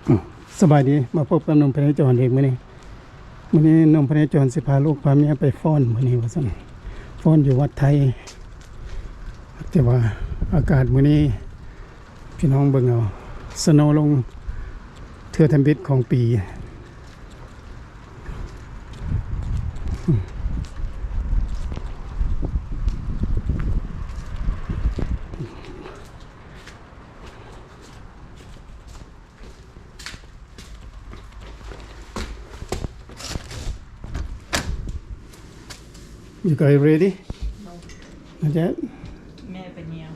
ອືມ ສະບາຍດີ ມາພົບກັບໜຸ່ມພະເນຈອນອີກມື້ນີ້. ມື້ນີ້ໜຸ່ມພະເນຈອນຊິພາລູກພາເມຍໄປຟ້ອນມື້ນີ້ວ່າຊັ້ນ, ຟ້ອນຢູ່ວັດໄທ. ແຕ່ວ່າອາກາດມື້ນີ້ ພີ່ນ້ອງເບິ່ງເອົາ, ສະໂນລົງເທື່ອທຳອິດຂອງປີ. You guys ready? No. Not yet? ແມ່ໄປຍ່ຽວ.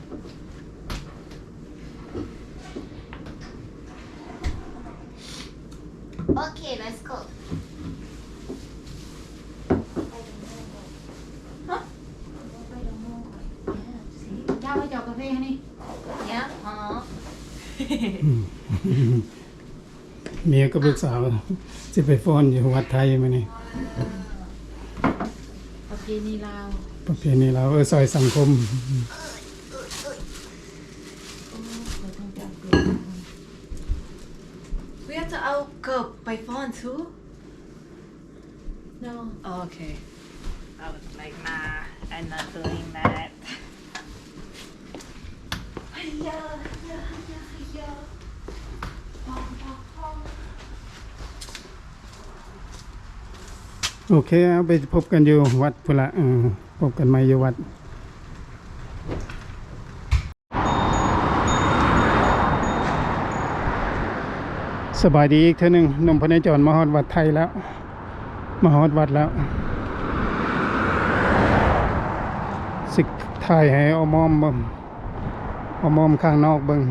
Okay, let's go. ຮະ? ຢ່າໄປຈອກກາເຟຫັ້ນນີ້. ເມຍກັບລູກສາວຊິໄປຟ້ອນຢູ່ວັດໄທມື້ນີ້. ປະເພນີລາວ ປະເພນີລາວ ເອີ ຊ່ອຍສັງຄົມ. ເພື່ອຈະເອົາເກີບໄປຟ້ອນຊູ. No. Oh, okay. I was like, nah, I'm not doing that. ໂອເຄ ເຮົາໄປພົບກັນຢູ່ວັດພຸ້ນລະ. ເອີ ພົບກັນໃໝ່ຢູ່ວັດ. ສະບາຍດີອີກເທື່ອໜຶ່ງ, ໜຸ່ມພະເນຈອນມາຮອດວັດໄທແລ້ວ, ມາຮອດວັດແລ້ວ. ຊິຖ່າຍໃຫ້ອ້ອມໆເບິ່ງ, ອ້ອມໆຂ້າງນອກເບິ່ງ.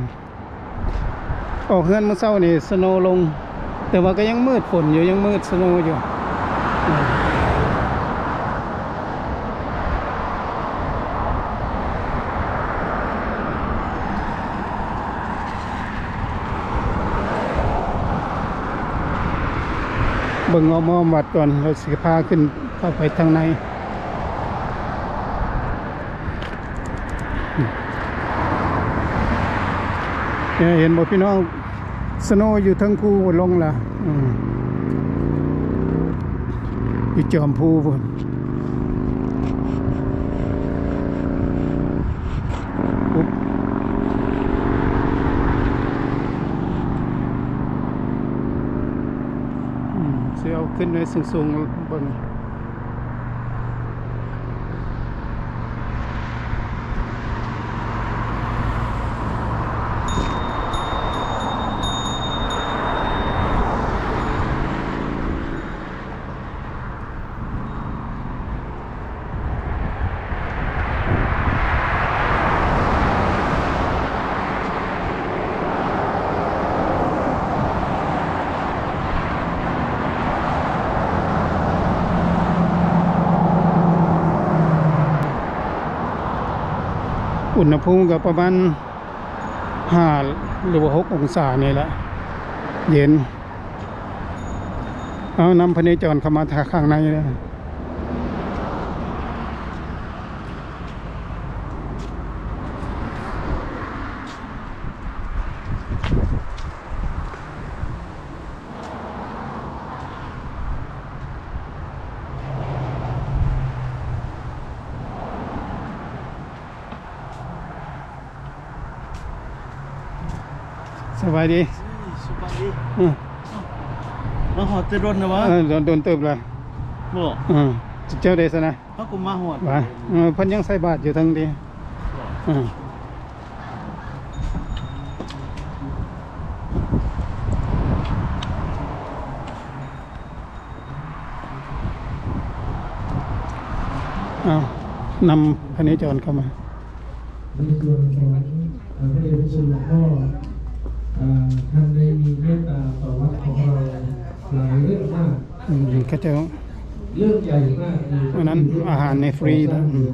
ອອກເຮືອນມື້ເຊົ້ານີ້ສະໂນລົງ, ແຕ່ວ່າກໍຍັງມືດຝົນຢູ່, ຍັງມືດສະໂນຢູ່. ເບິ່ງອ້ອມໆວັດກ່ອນ ແລ້ວຊິພາຂຶ້ນເຂົ້າໄປທາງໃນ. ເຫັນບໍ່ພີ່ນ້ອງ? ສະໂນຢູ່ເທິງພູພຸ້ນລົງລະ ອືມ ຢູ່ຈອມພູພຸ້ນ. ອືມ ຊິເອົາຂຶ້ນໄວ້ສູງໆເບິ່ງ. ອຸນຫະພູມກໍປະມານຫ້າ ຫຼືວ່າຫົກອົງສານີ້ແຫຼະ, ເຢັນ. ເອົາ ນຳພະເນຈອນເຂົ້າມາທາງຂ້າງໃນເດີ. ສະບາຍດີ. ເອີຍ ສະບາຍດີ. ເອີ ມາຮອດແຕ່ດົນແລ້ວຫວາ? ເອີ ດົນເຕີບແລ້ວ. ບໍ່? ເອີ ເຈົ້າເດຊະນະ? ເຮົາກໍມາຮອດ. ຫວາ? ເອີ ເພິ່ນຍັງໃສ່ບາດຢູ່ເທິງເດ. ບໍ່? ເອີ. ເອົາ ນຳພະເນຈອນເຂົ້າມາ. ໃນສ່ວນຂອງ ເອີ ພະເດດພະຄຸນຫຼວງພໍ່ ເອີ ທ່ານໄດ້ມີເມດຕາຕໍ່ວັດຂອງເຮົາຫຼາຍເລື່ອງມາກ. ອືມ ເຂົາເຈົ້າ ເລື່ອງໃຫຍ່ມາກ ອັນນັ້ນອາຫານໃນຟຣີແລ້ວ. ອືມ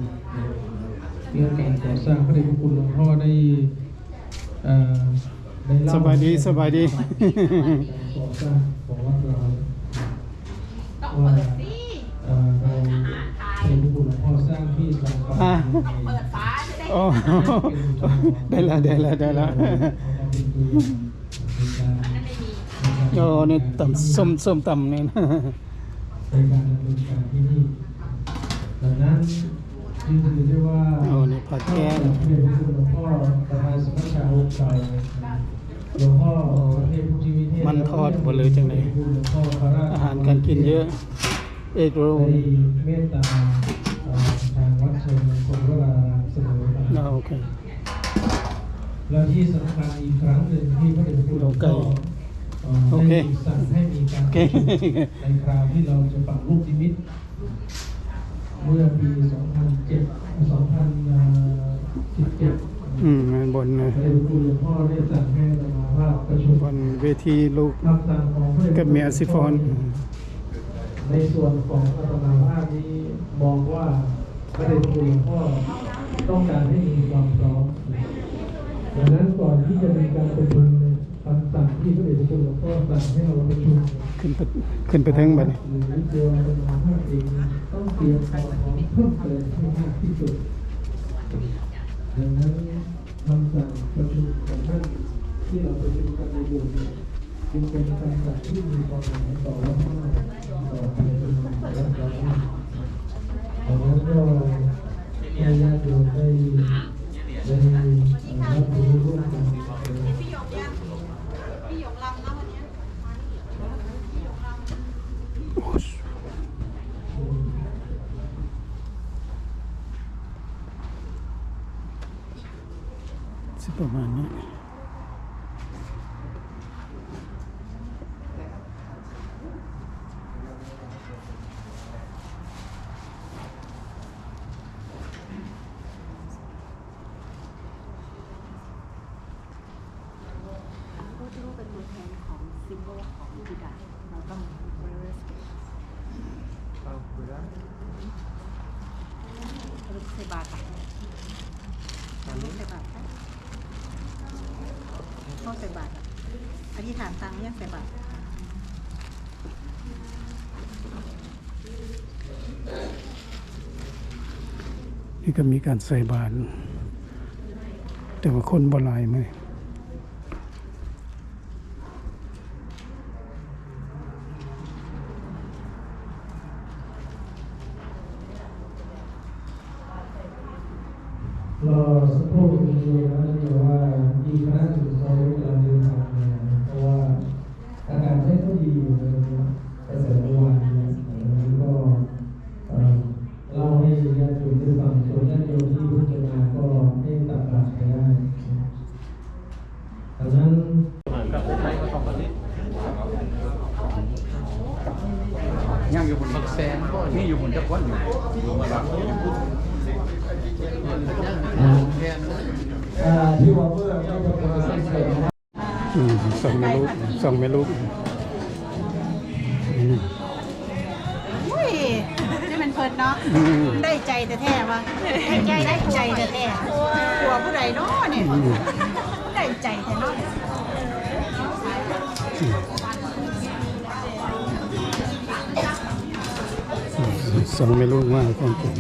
ເລື່ອງການກໍ່ສ້າງ ພະເດດພະຄຸນຫຼວງພໍ່ໄດ້ ເອີ ສະບາຍດີ ສະບາຍດີ. ອ່າ ໂອ້ ໄດ້ລະ ໄດ້ລະ ໄດ້ລະ. ອັນນັ້ນໄມ່ມີ ໂອ້ ນີ້ຕຳ ສົ້ມ ສົ້ມຕຳນີ້ນະ ໃນການດຳເນີນການທີ່ນີ້. ດັ່ງນັ້ນຈຶ່ງຖືໄດ້ວ່າ ໂອ້ ນີ້ຜ້າແກ້ນ ພະເດດພະຄຸນຫຼວງພໍ່ ປະທານສະມັນຊາອົງເກົ່າ ຫຼວງພໍ່ ໂອ້ ພະເທບພູດທີ່ວິເທດ ມັນທອດບໍ່ ຫຼືຈັ່ງໃດ? ອາຫານການກິນເຍອະ ເອກໂຣລ ໄດ້ເມດຕາ ເອີ ທາງວັດໄຊຍະມົງຄົນວະລາລາມສະເໝີມາ. ໂອເຄ ແລະທີ່ສຳຄັນອີກຄັ້ງໜຶ່ງທີ່ພະເດດພະຄຸນຫຼວງພໍ່ ເອີ ໂອເຄ ໄດ້ສັ່ງໃຫ້ມີການປະຊຸມໃນຄາວທີ່ເຮົາຈະປັງລູກນິມິດ ເມື່ອປີສອງພັນເຈັດ ສອງພັນສິບເຈັດ ອືມ ແມ່ນບ່ອນ ພະເດດພະຄຸນຫຼວງພໍ່ໄດ້ສັ່ງໃຫ້ອາດຕະມາພາບປະຊຸມ ບ່ອນເວທີລູກ ຄຳສັ່ງຂອງພະເດດພະຄຸນຫຼວງພໍ່ ກັບເມຍອາຊີຟອນ ໃນສ່ວນຂອງອາດຕະມາພາບນີ້ມອງວ່າ ພະເດດພະຄຸນຫຼວງພໍ່ຕ້ອງການໃຫ້ມີຄວາມພ້ອມ. ດັ່ງນັ້ນ ກ່ອນທີ່ຈະມີການປະຊຸມ ຄຳສັ່ງທີ່ພະເດດພະຄຸນຫຼວງພໍ່ສັ່ງໃຫ້ເຮົາປະຊຸມ ຂຶ້ນໄປ ຂຶ້ນໄປເທິງບັດນີ້ ຫຼືຕົວອາດຕະມາພາບເອງຕ້ອງຕຽມຄວາມພ້ອມເພີ່ມເຕີມໃຫ້ມາກທີ່ສຸດ. ດັ່ງນັ້ນ ຄຳສັ່ງປະຊຸມຂອງທ່ານທີ່ເຮົາປະຊຸມກັນໃນໂບດນີ້ ຈຶ່ງເປັນຄຳສັ່ງທີ່ມີຄວາມໝາຍຕໍ່ພວກເຮົາຕໍ່ໄປເປັນລຳດັບຕໍ່ເນື່ອງ. ດັ່ງນັ້ນກໍໃຫ້ຍາດໂຍມໄດ້ ໄດ້ ເອີ ຮັບຮູ້ຮ່ວມກັນ. ຊິປະມານນີ້. ພຸດທະຮູບເປັນຕົວແທນຂອງຊິມໂບຂອງບູດາ ແລ້ວກໍ Buddha Spirit ເອົາບູດາ ສະຫຼຸບໃສ່ບາດປະ? ສະຫຼຸບໃສ່ບາດປະ? ເຮົາໃສ່ບາດປະ? ອະທິຖານຕັງຍັງໃສ່ບາດ? ນີ້ກໍມີການໃສ່ບາດ ແຕ່ວ່າຄົນບໍ່ຫຼາຍມື້. ລໍສັກຄົ່ນໜຶ່ງນະ ເພາະວ່າອີກຄະນະໜຶ່ງເຂົາກຳລັງເດີນທາງມາ ເພາະວ່າອາກາດບໍ່ຄ່ອຍດີຢູ່ໃນກະແສເມື່ອວານນີ້ ແລ້ວກໍ ເອີ ເລົ່າໃຫ້ຍາດໂຍມໄດ້ຟັງ ສ່ວນຍາດໂຍມທີ່ເພິ່ງຈະມາກໍໃຫ້ຕັກບາດໃຫ້ໄດ້. ຍັງຢູ່ພຸ້ນ ບັກແສນ ນີ້ຢູ່ພຸ້ນຈັກວັນຢູ່ ຢູ່ມາລັກ ອ່າ ທີ່ວ່າເມື່ອ ອືມ ສອງແມ່ລູກ ສອງແມ່ລູກ ອືມ. ໂອ້ຍ ຈະແມ່ນເພິ່ນເນາະ ອືມ ໄດ້ໃຈແທ້ໆ ວ່າ ໄດ້ໃຈ ໄດ້ໃຈແທ້ໆ ຜົວຜູ້ໃດເນາະນີ້ ອືມ ໄດ້ໃຈແທ້ເນາະ. ສອງແມ່ລູກມາພ້ອມກັນ.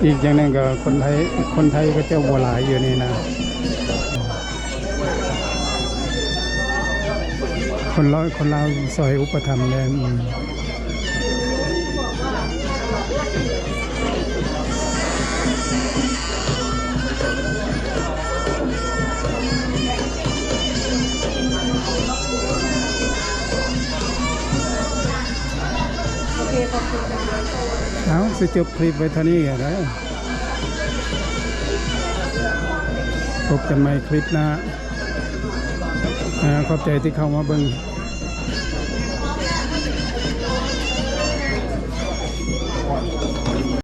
ອີກຢ່າງໜຶ່ງກໍຄົນໄທ ຄົນໄທເຂົາເຈົ້າບໍ່ຫຼາຍຢູ່ນີ້ນະ ຄົນລາວ ຄົນລາວຊ່ອຍອຸປະຖຳແດ່ ອືມ. ເອົາ ຊິຈົບຄລິບໄວ້ເທົ່ານີ້ກໍໄດ້ ພົບກັນໃໝ່ຄລິບໜ້າ ອາ ຂອບໃຈທີ່ເຂົ້າມາເບິ່ງ.